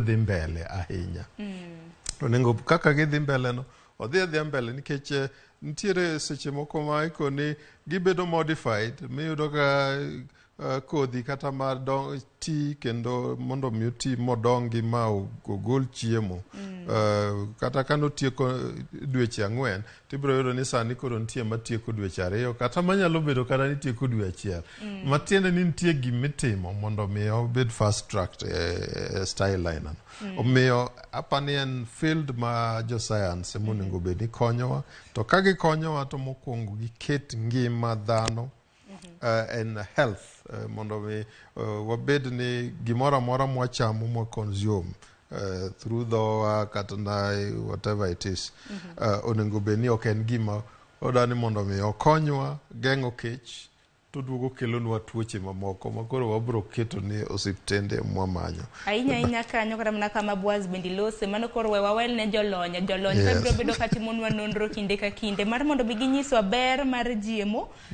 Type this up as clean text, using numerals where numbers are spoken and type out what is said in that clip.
Dhi mbele ahinya. Onego kaka gidhi mbele no, odhi adhiya mbele nikech nitiere seche moko ma ikoni gibedo modified miyudo ka kodhi kata mar don, ti kendo mondo mi oti modongi ma ogol chiemo. Kata ka notieko dweche 4, tibiro yudo ni sani koro nitie matieko dweche 2 kata manyalo bedo kata ni tieko dwe 1. Matiende ni nitie gimitimo mondo mi obed fast tracked e style aina no. Omiyo apani en field ma jo science ema onego bed ni konyowa, to ka gikonyowa to mokwongo giket ngima dhano en health mondo mi wabed ni gimoro amora mwachamo, mwa consume through dhowa kata na whatever it is, onego bed ni ok en gima odani mondo mi okonywa geng'o kech to duogo kelonwa tuoche mamoko ma koro wabro keto ni osiptende mwamanyo. Ahinya ahinya kanyo kata mana kama Boaz bende lose mano koro we wawel ne jolony ka biro bedo katimonwa nonro kinde ka kinde mar mondo mi ginyiswa ber mar GMO.